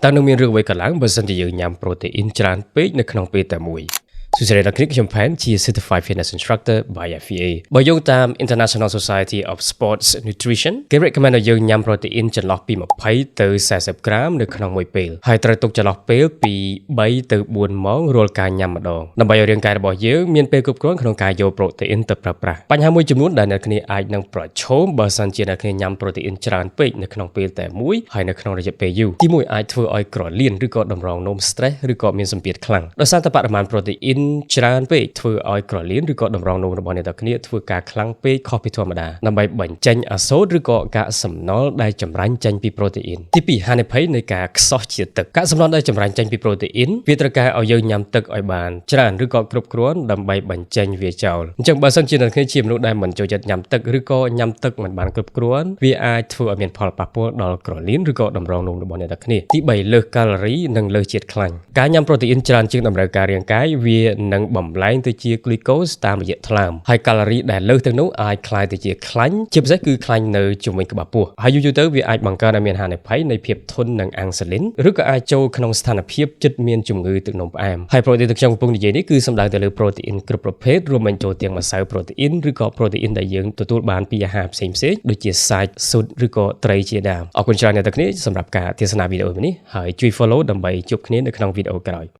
តើនឹងមានរឿងអ្វីកើតឡើងបើសិនជាយើងញ៉ាំប្រូតេអ៊ីនច្រើនពេកនៅក្នុងពេលតែមួយសួស្តីដល់គ្នាខ្ញុំផែនជា Certified Fitness Instructor by FEA បើយោងតាម International Society of Sports Nutrition គេ recommend ឲ្យយើងញ៉ាំប្រូតេអ៊ីនចន្លោះពី20ទៅ40ក្រាមនៅក្នុងមួយពេលហើយត្រូវទុកចន្លោះពេលពី3ទៅ4ម៉ោងរាល់ការញ៉ាំម្ដងដើម្បីឲ្យរាងកាយរបស់យើងមានពេលគ្រប់គ្រាន់ក្នុងការយកប្រូតេអ៊ីនទៅប្រើប្រាស់បញ្ហាមួយចំនួនដែលអ្នកគ្នាអាចនឹងប្រឈមបើសិនជាអ្នកគ្នាញ៉ាំប្រូតេអ៊ីនច្រើនពេកនៅក្នុងពេលតែមួយហើយនៅក្នុងរយៈពេលយូរទីមួយអាចធ្វើឲ្យក្រលៀនឬក៏តម្រងនោម stress ឬក៏មានសម្ពាធខ្លាំងដោយសារតែបរិមាណប្រូតេអ៊ីនច្រើនពេកធ្វើឲ្យក្រលៀនឬក៏តម្រងនោមរបស់អ្នកទាំងគ្នាធ្វើការខ្លាំងពេកខុសពីធម្មតាដើម្បីបញ្ចេញអាសូតឬក៏កាកសំណល់ដែលចម្រាញ់ចេញពីប្រូតេអ៊ីនទី2ហានិភ័យនៃការខ្សោះជាតិទឹកកាកសំណល់ដែលចម្រាញ់ចេញពីប្រូតេអ៊ីនវាត្រូវការឲ្យយើងញ៉ាំទឹកឲ្យបានច្រើនឬក៏គ្រប់គ្រាន់ដើម្បីបញ្ចេញវាចោលអញ្ចឹងបើសិនជាអ្នកគ្នាជាមនុស្សដែលមិនចូលចិត្តញ៉ាំទឹកឬក៏ញ៉ាំទឹកមិនបានគ្រប់គ្រាន់វាអាចធ្វើឲ្យមានផលប៉ះពាល់ដល់ក្រលៀនឬក៏តម្រងនោមរបស់អ្នកទាំងគ្នាទី3លើសកាឡូរីនិងលើសជាតិខ្លាញ់ការញ៉ាំប្រូតេអ៊ីនច្រើនជាងតម្រូវការរាងកាយវានឹងបំលែងទៅជាគ្លូកូសតាមរយៈថ្លើមហើយកាឡូរីដែលលើសទាំងនោះអាចក្លាយទៅជាខ្លាញ់ជាពិសេសគឺខ្លាញ់នៅជុំវិញក្បាលពោះហើយយូរៗទៅវាអាចបង្កើតឲ្យមានហានិភ័យនៃភាពធន់នឹងអាំងស៊ូលីនឬក៏អាចចូលក្នុងស្ថានភាពជិតមានជំងឺទឹកនោមផ្អែមហើយប្រូតេអ៊ីនដែលខ្ញុំកំពុងនិយាយនេះគឺសំដៅទៅលើប្រូតេអ៊ីនគ្រប់ប្រភេទរួមបញ្ចូលទាំងម្សៅប្រូតេអ៊ីនឬក៏ប្រូតេអ៊ីនដែលយើងទទួលបានពីអាហារផ្សេងៗដូចជាសាច់ស៊ុតឬក៏ត្រីជាដើមអរគុណច្រើនអ្នកទាំងគ្នាសម្រាប់ការទស្សនាវីដេអូនេះហើយជួយ follow ដើម្បីជួបគ្នានៅក្នុងវីដេអូក្រោយ។